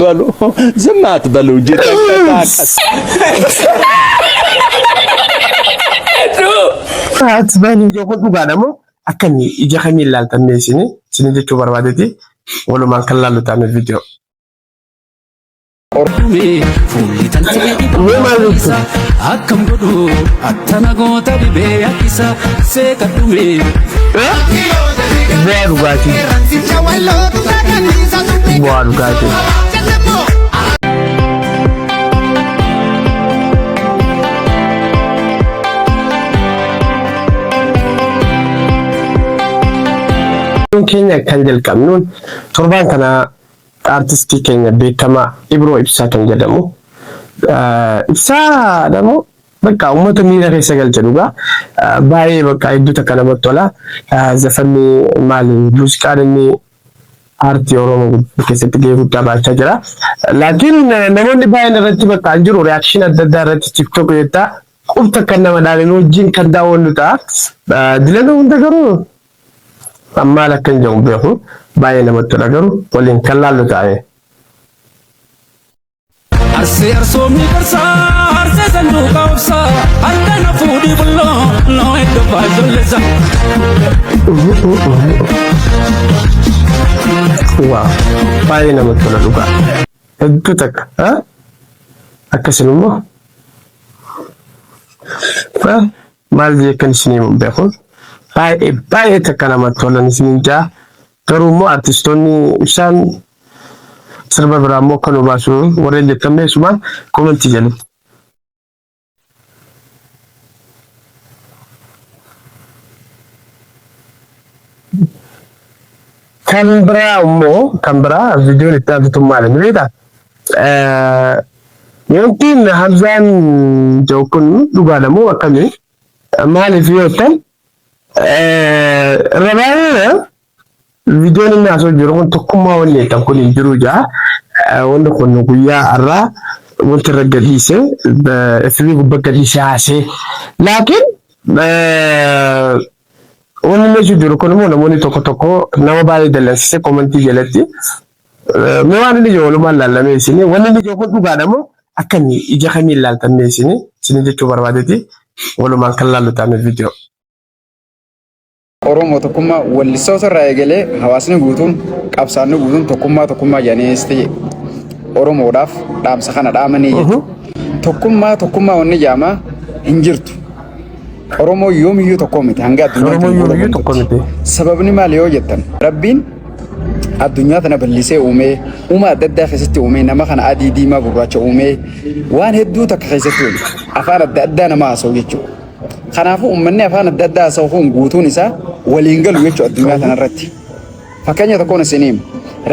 በሉ ዝም አትበሉ እንጂ ተንቀሳቀስ። Atbani kun dhugaadha moo akkamii ija kamiin ilaaltan mee isin isin jechuu barbaadeeti walumaan kan laallu taane viidiyoo. Mee maal jettu? Akkam godhu attana goota dhibee akkisa seeqadhume. Bu'aa dhugaatii. Bu'aa dhugaatii. Keenya kan jalqabnuun torbaan kana artistii keenya beekamaa Ibroo Ibsaa kan jedhamu. Ibsaa jedhamu bakka uummata miira keessa galche dhugaa. Baay'ee bakka hedduu takka namatti tola. Zafanni maali muuziqaan inni aartii Oromoo keessatti gahee guddaa baachaa jira. Laakiin namoonni baay'een irratti bakka hin jiru reaction adda addaa irratti TikTok jettaa qubta kan nama dhaalan wajjin kan daawwannu ta'a. Dilana hunda garuu maal akka hin jedhu beeku baay'ee namatti tola garuu waliin kan laallu ta'a. Arsee arsoomni qarsaa arsee sanduuqa obsaa harka na fuudhii bulloo noo iddoo faajollesa. Waa baay'ee namatti tola dhugaa. Hedduu takka akkasin immoo maal jeekkan isinii hin beeku baay'ee baay'ee takka namatti tolan isiniin jaa garuu immoo artistoonni ibsaan sirba biraa immoo akka nu baasu warreen jettan meeshumaan komentii jalatti. Kan biraa immoo kan biraa viidiyoon itti aantu maali ni beektaa? Wanti Hamzaan jedhu kun dhugaadha moo akkamii? Maaliif yoo jettan irra baay'ee viidiyoon inni haasa'u jiru kun tokkummaa wanni jettan kun hin jiru jaa. Wanni kun guyyaa har'aa wanti irra gadhiise FB gubbaa gadhiise haasee. Laakiin wanni inni jiru kun immoo namoonni tokko tokko nama baay'ee dallansiise komentii jalatti. Mee waan inni jiru walumaan laallamee isin wanni inni jiru kun dhugaadha moo akkamii ija kamiin ilaaltan mee isin isin jechuu barbaadeeti walumaan kan laallu taane viidiyoo. Oromoo tokkummaa wallistoota irraa eegalee hawaasni guutuun qabsaanni guutuun tokkummaa tokkummaa jedhaniis ta'e Oromoodhaaf dhaamsa kana dhaamanii jechuudha. Tokkummaa tokkummaa wanni jaamaa hin jirtu. Oromoo yoomiyyuu tokko miti hanga addunyaan Oromoo tun yoomiyyuu tokko goolabamtutti. miti. Sababni maali yoo jettan Rabbiin addunyaa tana bal'isee uumee uumaa adda addaa keessatti uumee nama kana adii diimaa gurraacha uumee waan hedduu takka keessatti uume afaan adda addaa nama haasa'u jechuudha. Kanaafuu uummanni afaan adda addaa haasa'u kun guutuun isaa waliin galu jechuudha addunyaa tanarratti. Fakkeenya tokkoon isin hima.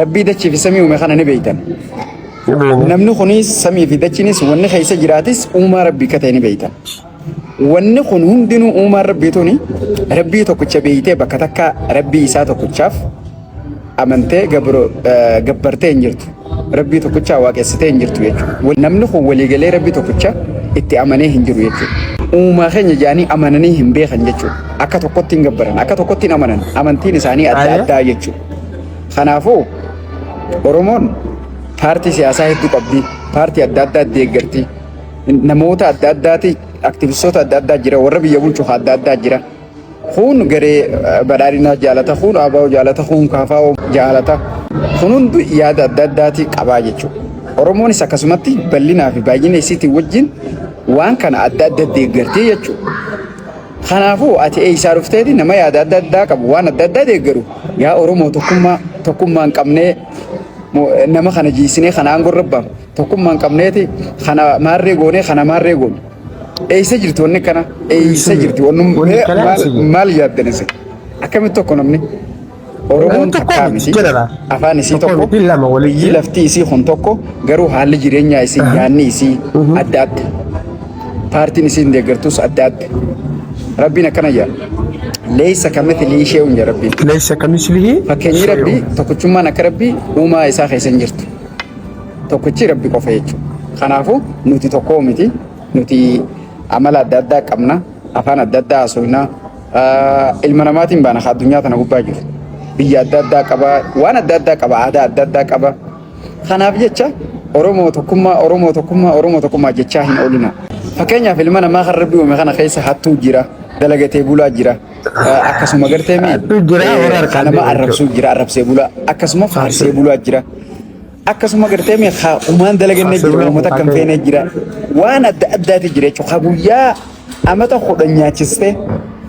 Rabbii dachii fi samii uume kana ni beektan. Namni kunis samii fi dachiinis wanni keessa jiraatis uumaa Rabbii akka ta'e ni beektan. Wanni kun hundinuu uumaan Rabbii tuni Rabbii tokkicha beektee bakka takka Rabbii isaa tokkichaaf amantee gabbartee hin jirtu. Rabbii tokkichaa waaqessitee hin jirtu jechuudha. Namni kun waliigalee Rabbii tokkicha itti amanee hin jiru jechuudha. Uumaa keenya jedhanii amananii hin beekan jechuudha. Akka tokkotti hin gabbaran, akka tokkotti hin amanan. Amantiin isaanii adda addaa jechuudha. Kanaafuu Oromoon paartii siyaasaa hedduu qabdi. Paartii adda addaa deeggarti. Namoota adda addaati, aktivistoota adda addaa jira, warra biyya bulchu adda addaa jira. Kun garee badhaadhinaa jaalata, kun ABO jaalata, kun KFO jaalata. Kun hundi yaada adda addaati qabaa jechuudha. Oromoonis akkasumatti bal'inaa fi baay'ina isiitiin wajjin waan kana adda adda deeggartii jechuudha. Kanaafuu ati eessaa dhufteeti nama yaada adda addaa qabu waan adda addaa deeggaru yaa Oromoo tokkummaa tokkummaa hin qabnee nama kana jiisinee kana aangoo irra baafna tokkummaa hin qabneeti kana maarree goonee kana maarree goone. Eessa jirti wanni kana? Eessa jirti? Wanni kana eessa jirti? Maal yaaddan isin? Akkamitti tokko namni? Oromoon Tokko takkaa miti miti. jedhara. Afaan isii Tokko tokko, miti lama waliin. biyyi lafti isii kun tokko, garuu haalli jireenyaa isii, yaadni isii adda adda. Paartiin isiin deeggartus adda adda. Rabbiin akkana jedha. Leeysa kamithlihi shay'un jedha Rabbiin. Leessa kamislihi. Fakkeenyi Rabbii tokkichummaan akka Rabbii uumaa isaa keessa hin jirtu. Tokkichi Rabbi qofa jechuudha. Kanaafuu nuti tokkoo miti. Nuti amala adda addaa qabna. Afaan adda addaa haasofna. Ilma namaatiin baana ka addunyaa tana gubbaa jiru. Biyya adda addaa qaba. Waan adda addaa qaba. Aadaa adda addaa qaba. Kanaaf jecha Oromoo tokkummaa, Oromoo tokkummaa, Oromoo tokkummaa jechaa hin oolina. Fakkeenyaaf ilma namaa kan Rabbi uume kana keessa hattuu jira, dalagatee bulaa jira. Akkasuma gartee mee Hattuu jira, warra harkaan nama deemu arrabsuu jira, arrabsee bulaa. Akkasuma faarsee bulaa jira. Akkasuma gartee mee uumaan dalaganne Faarsee jira, bulaa uummata kan feene jira. Waan adda addaati jira jechuudha. Ka guyyaa amata 10 nyaachistee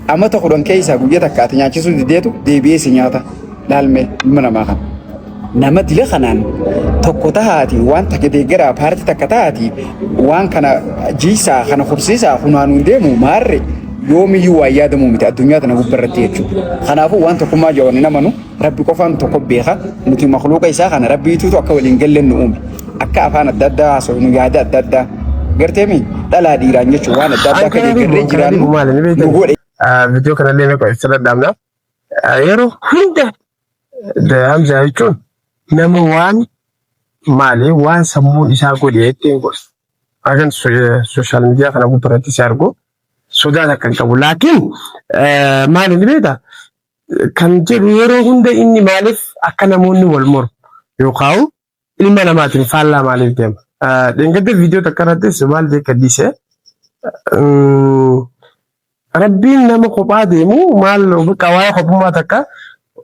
amata 10 keessaa guyyaa takka ati nyaachisuu dideetu deebi'ee si nyaata. Laalmee ilma namaa kana. Nama dila kanaan tokko tahaati waan takka deeggaraa paartii takka tahaati waan kana jiisaa kana hubsiisaa hunaanuun deemu maarre yoomiyyuu waan yaadamu miti addunyaa tana gubbarratti jechuudha. Kanaafuu waan tokkummaa jawan hin amanu rabbi qofaan tokko beeka nuti makluuqa isaa kana rabbiituutu akka waliin galleen nu uume akka afaan adda addaa haasofnu yaada adda addaa garteemi dhalaa dhiiraan jechuun waan adda addaa akka deeggarree jiraannu nu godhe. Viidiyoo kanallee meeqa ibsa dadhaabna. Yeroo hunda Hamzaa jechuun nama waan maali waan sammuun isaa godhe ittiin godhu. Akan sooshaal miidiyaa kana gubbaratti si argu sodaa takka hin qabu. Laakiin maali ni beektaa? Kan jedhu yeroo hunda inni maaliif akka namoonni wal mormu yookaan ilma namaatiin faallaa maaliif deema? Dheengadda viidiyoo takka irrattis maal jee gadhiise? Rabbiin nama kophaa deemu maal bakka waa'ee kophummaa takka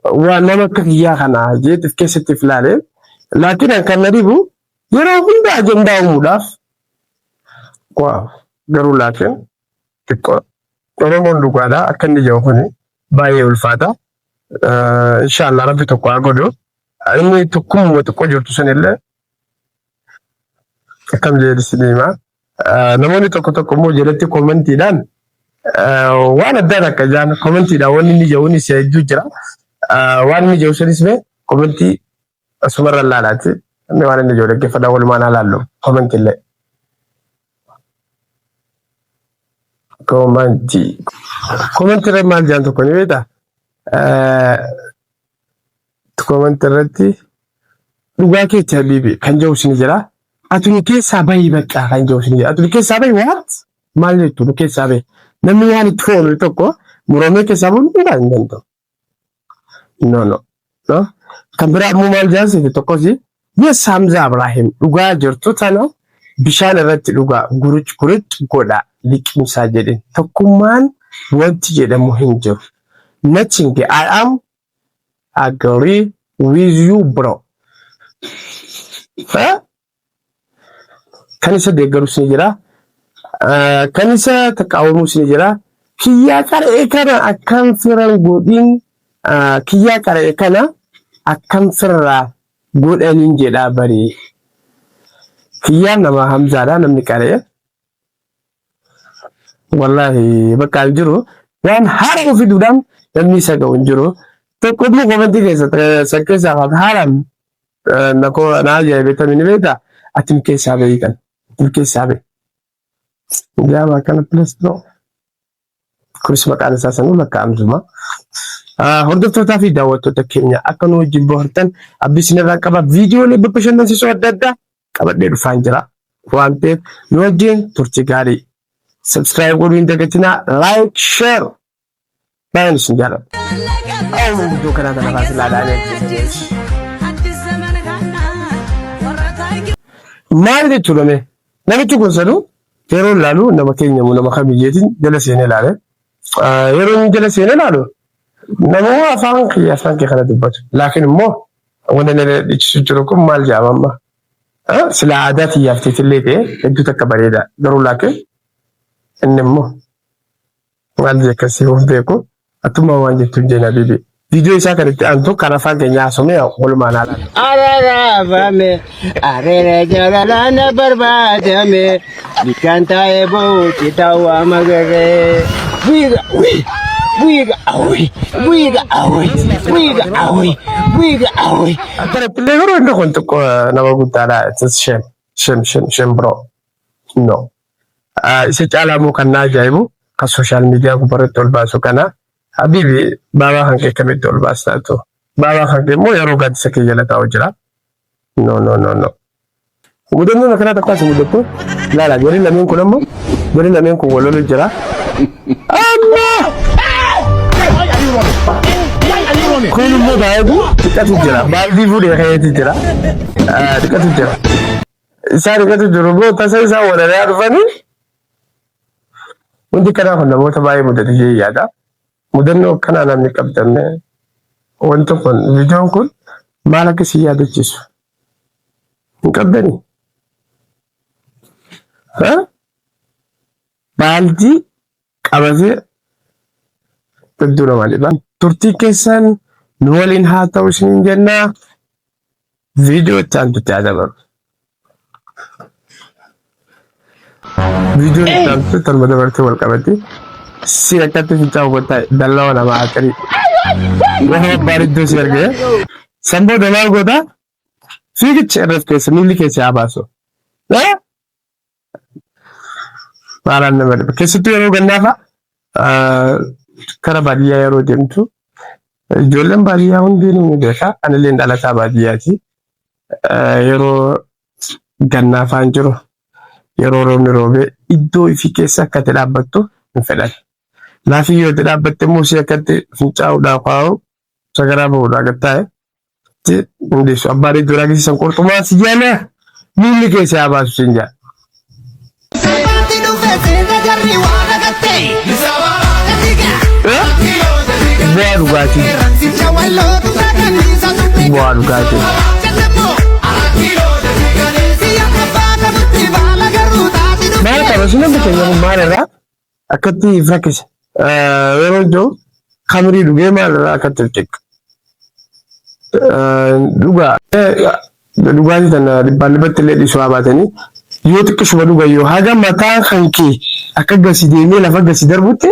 waan nama akka kiyyaa kana jeetif keessatti if ilaale. Laakiin an kan na dhibu yeroo hunda ajandaa uumuudhaaf waaw garuu laakiin xiqqoo Oromoon dhugaadha akka inni jedhu kuni baay'ee ulfaata. Inshaallah rabbi tokko haa godhu. Inni tokkummaa xiqqoo jirtu sunillee akkam jedhe isin hima. Namoonni tokko tokko immoo jalatti koomentiidhaan waan addaa takka jaan koomentiidhaan wanni inni jedhuunis hedduu jira. Waan inni jedhu sunis mee koomentii asumarra laalaati. Inni waan inni jedhu dhaggeeffadhaa walumaan haa laallu koomentii illee. Koomentii. Koomentii irra maal jedhan tokko ni beektaa? Koomentii irratti dhugaa keetti habiibi kan jedhu ni jira. Ati nu keessaa bahi bakka kan jedhu ni jira. Ati nu keessaa bahi what? Maal jettu nu keessaa bahi? Namni waan itti foonu tokko muramee keessaa bahu hundaa hin danda'u. No no. No. Kan biraa immoo maal jaasise tokkos yes Hamza Abraahim dhugaa jirtu tana bishaan irratti dhugaa guruc guruc godha liqimsaa jedhin tokkummaan wanti jedhamu hin jiru. Nothing I am agree with you bro. Eh? Kan isa deeggarus ni jira. Kan isa taqaawamus ni jira. Kiyyaa qara'e kana akkam firan godhin kiyyaa qara'e kana akkam firraa godhanin jedhaa barii. Kiyyaan nama Hamzaadha namni qara'e. Wallaahi bakka hin jiru waan haara fiduudhaan namni isa ga'u hin jiru. Tokko immoo komentii keessa san keessaa kan haalaan na koo na ajaa'ibe tamii ni beektaa atim keessaa bahi kan atim keessaa bahi. Jaama akkana please no. Kunis maqaan isaa sanuu lakkaa'amtuma. Hordoftootaa fi daawwattoota keenya akka nu wajjin bohaartan abdii isinirraa qaba. Viidiyoolee bashannansiisoo adda addaa qabadhee dhufaan jira. Waan ta'eef nu wajjin turtii gaarii. Subscribe godhuu hin dagatinaa. Like, share. Baay'een isin jaalladha. Iddoo kanaa kana kaasee ilaalaa Maal jechuudha mee? Namichi kun sanuu yeroo ilaalu nama keenya moo nama kamiyyeetiin jala seenee ilaale. Yeroo inni jala seenee ilaalu nama afaan kiyya afaan kee kana dubbatu. Laakiin immoo wanta inni dhichisu jiru kun maal jedhama amma? Sila aadaa tiyyaaf teetillee ta'e hedduu takka bareeda. Garuu laakiin inni immoo maal jee akkasii of beeku atummaa waan jettu hin jeen habiibi. Viidiyoo isaa kan itti aantu kan afaan keenya haasomee walumaan haala. Ararafame, arere jalalana barbaadame, bikkaan taa'ee boo'utti ta'uu magarree. Wiiga wii, wiiga awwi, wiiga awwi, wiiga awwi, wiiga awwi. Akkanatti illee garuu inni kun xiqqoo nama guddaadha. It's shame, shame, shame, shame bro. No. Isa caalaa immoo kan na ajaa'ibu kan sooshaal miidiyaa gubbaarratti ol baasu kana Habiibi baabaa kan kee akkamitti ol baastaa tu? Baabaa kan kee immoo yeroo gaaddisa kee jala taa'u jira. No no no no. Mudannoon akkanaa takkaa si mudattu ilaala jarri lameen kun ammoo jarri lameen kun wal lolu jira. Amma! Kun immoo baay'ee xiqqatu jira. Baaldii fuudhee ka'eeti jira. Xiqqatu jira. Isaa xiqqatu jiru immoo tasa isaa walalaa dhufanii wanti kanaa kun namoota baay'ee mudate jee yaada. Mudannoo akkanaa namni qabdanne wanti kun viidiyoon kun maal akka isin yaadachiisu hin qabdanii? Baaldii qabatee hedduu nama dhiba. Turtii keessan nu waliin haa ta'u isiniin jennaa. Viidiyoo itti aantutti haa dabarru. Viidiyoon itti aantu tanuma dabartee wal qabatti. Si akkatti fincaa hubattaa dallaa namaa aqirii. Lafa abbaan iddoo si argee. San booda maal goota? Fiigicha irra keessa miilli keessa haa baasu. Maalaan nama dhiba. Keessattuu yeroo gannaa fa'a kara baadiyyaa yeroo deemtu ijoolleen baadiyyaa hundinuu ni beeka. Anillee dhalataa baadiyyaati. Yeroo gannaa fa'aan jiru yeroo roobni roobee iddoo ifii keessa akka itti dhaabbattu hin fedhan. Laafii yoo itti dhaabbatte immoo si akka itti fincaa'uudhaaf kaa'u sagaraa bahuudhaa gad taa'e hundeessu. Abbaan iddoo agarsiisan qurxumaa si jaala miilli keessa haa baasu siin jaa. Bu'aa dhugaatii. Bu'aa dhugaatii. Maal qaba sun namni keenya kun maal irraa akkatti rakkise. Yeroo jiru kamirii dhugee maal irraa akkatti of ceqa. Dhugaa dhugaatii tana dhibbaan dhibbatti illee dhiisuu haa baatanii yoo xiqqishuma dhugan yoo haga mataa kan kee akka gasi deemee lafa gasi darbutti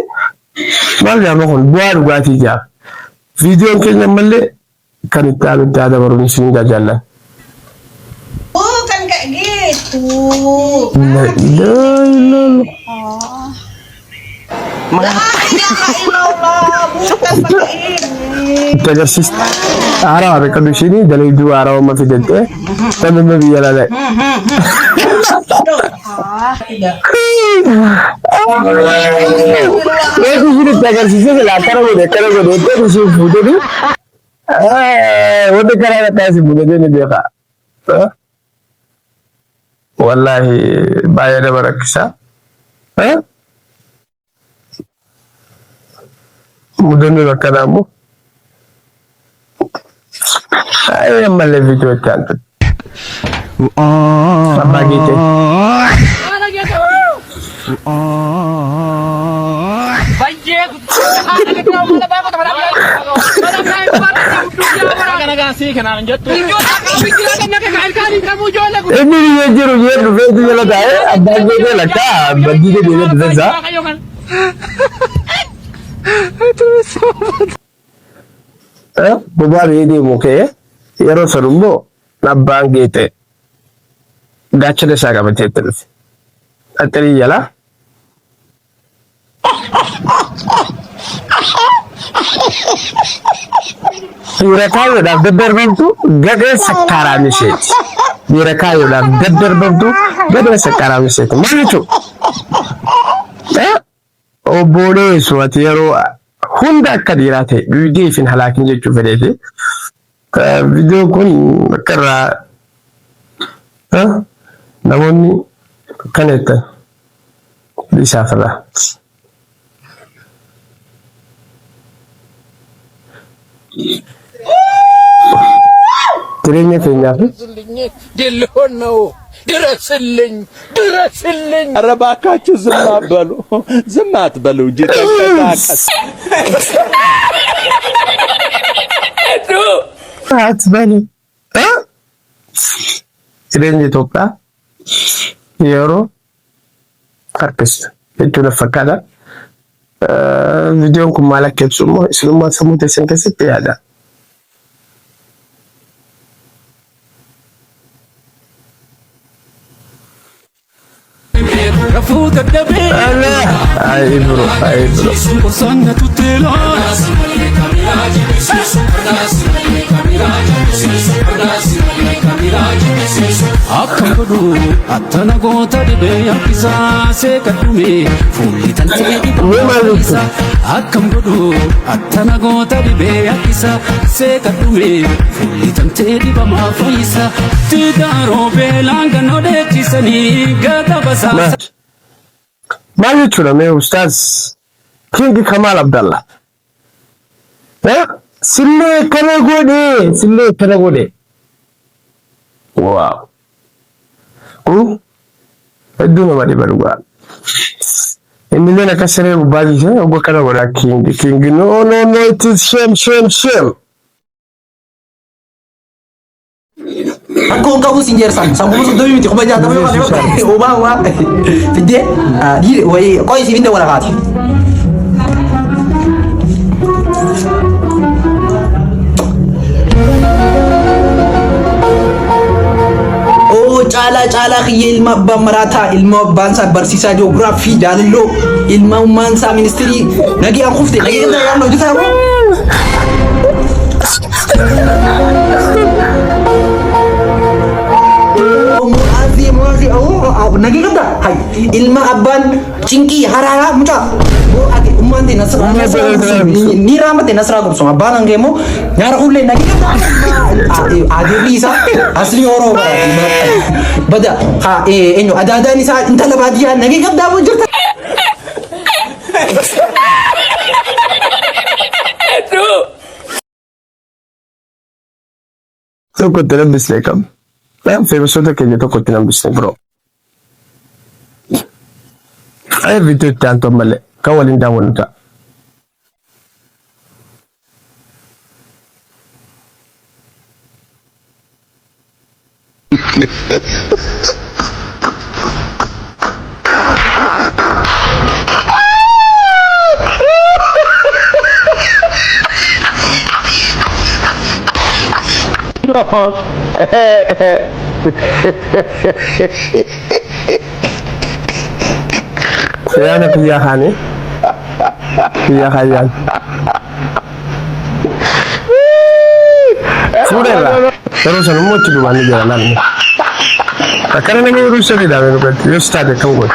maal jedhama kun bu'aa dhugaatii jedhama. Viidiyoon keenya ammallee kan itti aanutti haa dabaruun isin jaallan. Bukan kayak gitu. La ilaha illallah. La ilaha illallah, bukan pakai ini. Itti agarsiista. Haarawaa beekadhu ishiin dalayduu haarawaa amma fidatte namni biyya lala. Reefu ishiin itti agarsiisee sila akkana godhe akkana godhe jettee ishiin fuutee wanti karaa dhaqaa si mudatee ni beeka. Wallaahi baay'ee nama rakkisa. Mudannoon akkanaa immoo baay'ee ammallee viidiyoo itti aantu. Abbaa geetee. Inni biyya jiru jee dhufee itti jala taa'ee abbaan geetee lakkaa baddii deebi'ee dhufee isaa. Bobaa biyya deemu ka'ee yeroo san immoo abbaan geetee gaachana isaa qabatee itti dhufe. Axxirii jalaa Dhiira kaayyoodhaaf daddarbamtu gadhee sakkaaraam isheeti. Dhiira kaayyoodhaaf daddarbamtu gadhee sakkaaraam isheeti. Maal jechuudha? Obboleessu ati yeroo hunda akka dhiiraa ta'e dhuydee ifin halaakin jechuu fedheeti. Viidiyoon kun akka irraa namoonni akkana jettan dhiisaaf irraa. Jireenya keenyaaf ድልሆን ነው። ድረስልኝ፣ ድረስልኝ። ኧረ እባካችሁ ዝም አትበሉ፣ ዝም አትበሉ እንጂ ተንቀሳቀስ። አትበሉ። Jireenya Itoophiyaa yeroo harkistu jechuun fakkaata. Viidiyoon kun maal akka ibsu immoo isinummaa sammuu teessan keessatti yaada. Rafuu dadhabee Ay bro, ay bro. Qorsaan na tutteelaan. Akkam godhu attana goota dhibee harkisaa seeqadhume fuulli tantee Mee maal jettu? Akkam godhu attana goota dhibee harkisaa seeqadhume fuulli tantee dhibamaa fayyisa tidaaroo beelaan gannoo dheechisanii gata basaa. Maal? Maal jechuudha mee ustaaz King Kamaal Abdallah? Eh? Sillee akkana godhe, sillee akkana godhe. Waaw. Hmm? Hedduu nama dhiba dhugaa. Innilleen akka siree gubbaa ciisee ogga akkana godha King King no no no it is shame shame shame. Rakkoon qabu sin jeersan sammuu soddomii miti 60,000 yoo kana obaa obaa fiddee dhiire wayii qoyi si fidde wala kaati. Oo caalaa caalaa kiyya ilma abbaan maraataa ilma abbaan isaa barsiisaa ji'oogiraafii jaalalloo ilma ummaan isaa ministirii nagiyaan kufte nagiyaan yaadnu hojjetaa moo? Ilma abbaan cinqii haraaraa mucaa ati ummaan tee nasraa ni raamate nasraa gubsuma abbaan hangee immoo nyaara hullee nagee adeerri isaa asli horoo bada haa eenyu adaadaan isaa intala baadiyyaa nagee qabdaa moo jirta. Tokko itti nambisne kam? Feemisoota keenya tokko itti nambisne bro. Ay viidiyoo itti aantu ammallee kan waliin daawwannu ta'a. Yaana kiyyaa kaanii kiyyaa kaayyaan. Fuudheerra. Yeroo san immoo itti duubaan ni jira namni. Akkana namni yeroo isa fidaame dhugatti yoo si taate akkam godhe.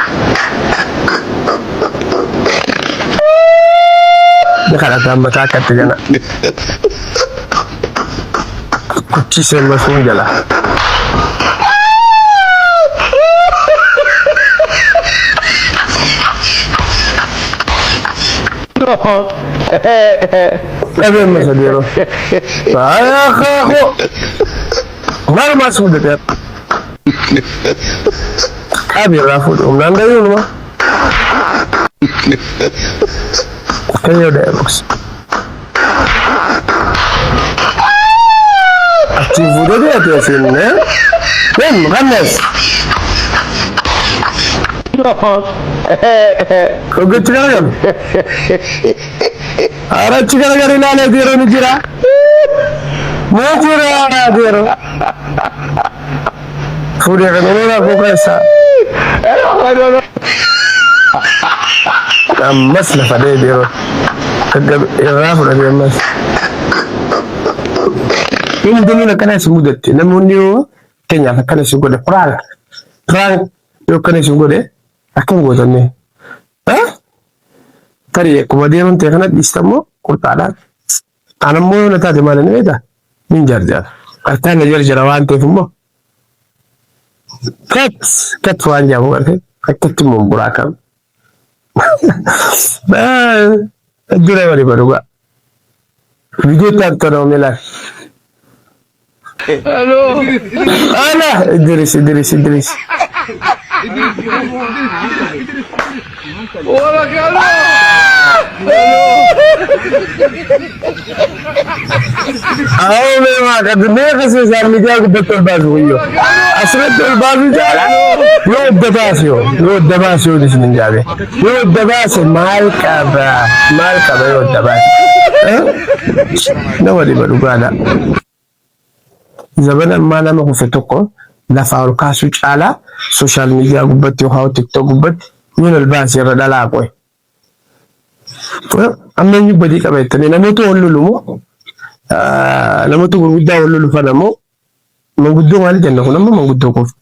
Ni kadhata mataa akkatti gana. Kuchiisee masuun jala. Dhabee amma sadii yeroo. Maalumaa si mudate qabi irraa fuudhu humnaan gayuu numa. Kayyoo dialogues. Achiin fuudhee dhiyaate asiin. Deem qannees. Hoggachi garagalu. Arachi garagalu ilaalee yeroo ni jira. Ni jira yeroo. Fuudhee kan inni rakkoo keessa. Ammas lafa deebi yeroo. Irraa fudhatee ammas. Hundinuu akkana si mudatte namoonni yoo fakkeenyaaf akkana si godhe prank prank yoo akkana isin godhe akkam gootanne tarii akkuma deeman ta'e kana dhiista immoo qurxaadhaan an ammoo yoo na taate maal inni beektaa nin jarjara harkaan na jarjara waan ta'eef immoo kat kat waan jedhamu gartee akkatti immoo buraa kam dura walii badhugaa viidiyoo itti aantu nama milaan Ana Idris Idris Idris. Awoo mee maa kan mee kasee isaan miidiyaa gubbatti ol baasu guyyoo. Asirratti ol baasu jaala yoo adda baase yoo yoo adda baase yoo isin hin jaabe yoo adda baase maal qaba maal qaba yoo adda baase. Nama dhiba dhugaadha. Zabana ammaa nama kufe tokko lafaa ol kaasuu caalaa sooshaal miidiyaa gubbatti yookaan tiktok gubbatti yoon ol baase irra dhalaa qoe. Amma eenyu badii qaba jettanii namoota wal lolu moo namoota gurguddaa wal lolu kana moo manguddoo maali jenna kun amma manguddoo qofa.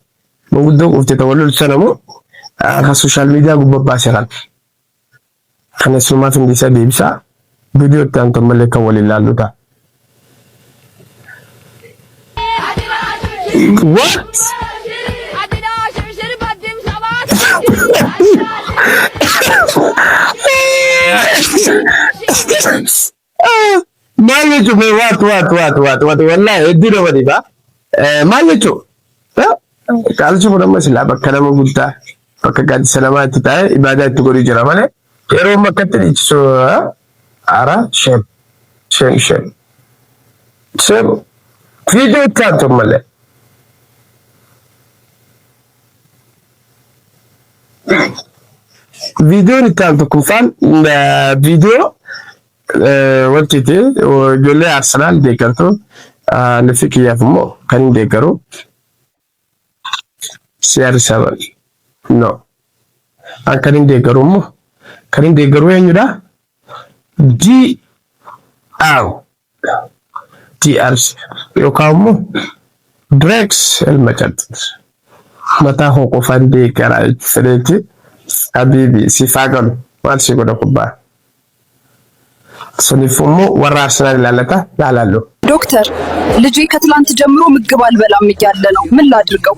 Manguddoo qofti ta wal lolu sana moo kan social media gubbaa baase kana. Kana sumaaf hindisaa deebisaa viidiyoo itti aantu ammallee kan waliin laallu ta'a. What? Maal jechuun mee waat waat waat waat waat wallaahi hedduu nama dhiba. Maal jechuun? Qaalchi kun amma silaa bakka nama guddaa bakka gaaddisa namaa itti taa'ee ibaadaa itti godhu jira malee yeroo amma akkatti dhiichisu ara shame shame shame shame viidiyoo itti aantu malee. Viidiyoon itti aantu kun faan viidiyoo wantiiti ijoollee Arsenaal deeggartu nufi kiyyaaf immoo kan hin deeggaru CR7 no an kan hin deeggaru immoo kan hin deeggaru eenyudha DR TRC yookaan immoo Drex ilma calxis mataa koo qofaan deeggara fedheeti habiibi siif haa galu maal si godha kubbaa saniif immoo warra Arsenaal ilaallata laalaallu. ዶክተር ልጄ ከትላንት ጀምሮ ምግብ አልበላም እያለ ነው። ምን ላድርገው?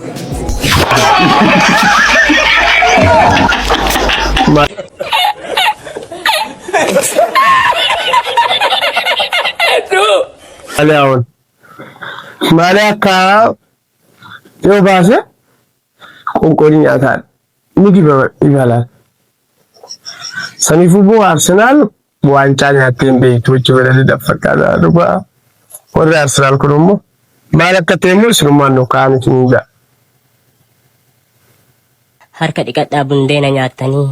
Maali hawan? Maali akka yoo baase qoonqoon nyaataan ምግብ ይበላል. Saniifuu boo Arsenaal waancaa nyaattee hin beektu jechuu fedhanii fakkaata dhugaa. Warri Arsenaal kun immoo maal akka ta'e immoo isinummaan nu kaa'an isin ja'a. Harka dhiqadhaa bundeena nyaattanii.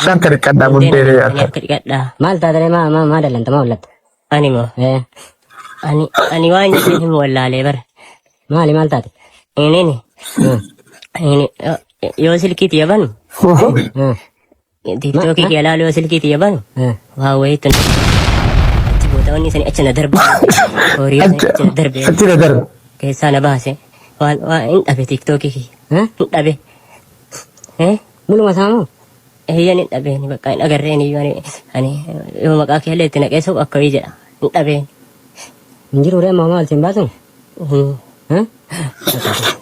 Harka dhiqadhaa Bundeena bundeena nyaattanii nyaatan. harka dhiqadhaa. Maal taatee maa maa maa dallanta maa hollatta? Ani moo Eh, ani waan jedhee hin wallaalee bara. Maali maal taate? Inni Hmm, inni yoo silkii tiyya banu hmm, tiiktookii kiyya laalu yoo silkii tiyya banu hmm. waa wayiitu achi booda wanni sani achi na darbe. Horii sani achi na darbe. Achi na darbe. Keessaa na baase. Waan waan hin dhabe tiiktookii kiyya. Eh? Hin dhabe. Eh? Muluma isaa moo? Eeyyan hin dhabeen bakka hin agarreen iyyuu ani ani yoo maqaa kee illee itti naqee soqu akka wayii jedha. Hin dhabeen. Hin jiru ree amma maal siin baasu? Eh?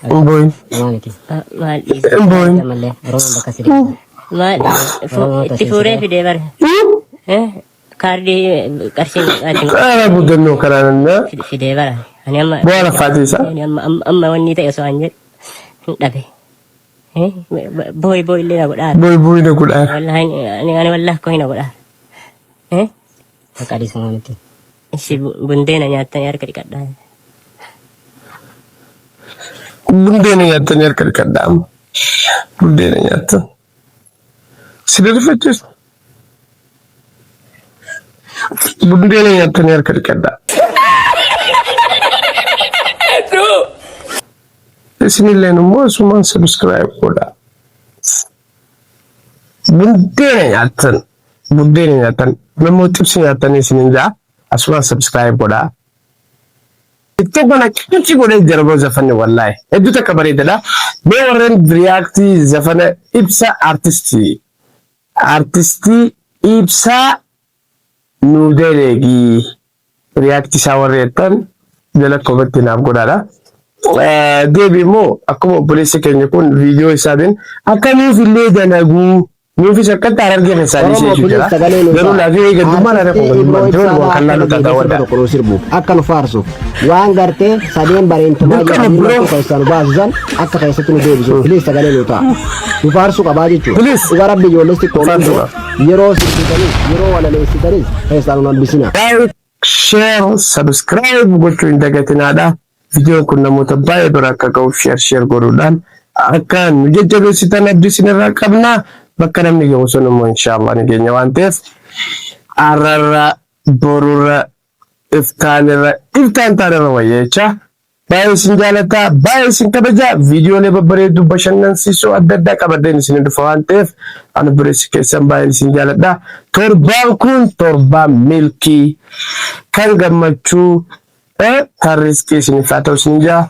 Hin boo'in. Homaa miti. Maal dhiisa? Hin boo'in. Ammallee Oromoon bakka si deema. Maal Oromoon itti bakka si fuuree deema. fidee bara. Kaardii qarshii maqaatiin Qaara guddannoo kanaan fidee bara. Ani amma bu'aa lafaatii isaa. ani amma amma amma wanni ta'e osoo an jedhu hin dhabe. Booyi booyi illee na godhaa. Booyi booyi na godhaa. Wallahi ani ani wallahi koo na godhaa. Bakka adiis homaa miti. Ishi bundeena nyaattanii harka dhiqadhaa. Bundeena nyaattanii harka dhiqadhaa amma. Bundeena nyaattan. Si rifachiisu. Bundeena nyaattanii harka dhiqadhaa. Isinilleen immoo asumaan subscribe godhaa. Buddeena nyaattan. Buddeena nyaattan. Namoota xibsi nyaattanii isinin ja'a. Asumaan subscribe godhaa. TikTok kana qinci godhee jira bro zafanni wallaahi. Hedduu takka bareedadha. Mee warreen react zafana ibsa artistii. Artistii ibsaa nuu daleegi. React isaa warri jettan jala comment naaf godhaadha. Deebi immoo akkuma obboleessi keenya kun viidiyoo isaatiin akka nuuf illee dalaguu nuufis akkatti harargee keessaa dhiisee Oromoo jechuu bilis jira. sagalee nu Garuu ta'a. laafii eeggattummaan haree Artistii kun Ibroo gandummaan Ibsaadhaa waan kan akka laalu nu taata deebisee sirba waddaa. tokko nu sirbuuf akka nu faarsuuf waan gartee sadeen bareentumaa Dirqama jedhanii bro. marti keessaa nu baasisan akka keessatti nu deebisu bilis sagalee nu ta'a. Nu faarsuu qabaa jechuudha. Bilis. Dhugaa rabbi ijoolles xiqqoo Faarsuu qaba. yeroo sirbitanis yeroo walaleessitanis keessaa nu hambisina. Like, share, subscribe gochuu hin dagatinaadha. Viidiyoon kun namoota baay'ee bira akka ga'uuf share share godhuudhaan akka nu jajjabeessitan abdii isinirraa qabna. Bakka namni ga'u sun immoo inshaallah ni geenya waan ta'eef arrarra borurra iftaanirra iftaan taanirra wayya jecha. Baay'ee isin jaalladha, baay'ee isin kabaja. Viidiyoolee babbareedduu bashannansiisoo adda addaa qabadheen isin dhufa waan ta'eef ani obboleessi keessan baay'een isin jaalladha. Torbaan kun torbaan milkii kan gammachuu kan riskii isiniif haa ta'u isin jaa.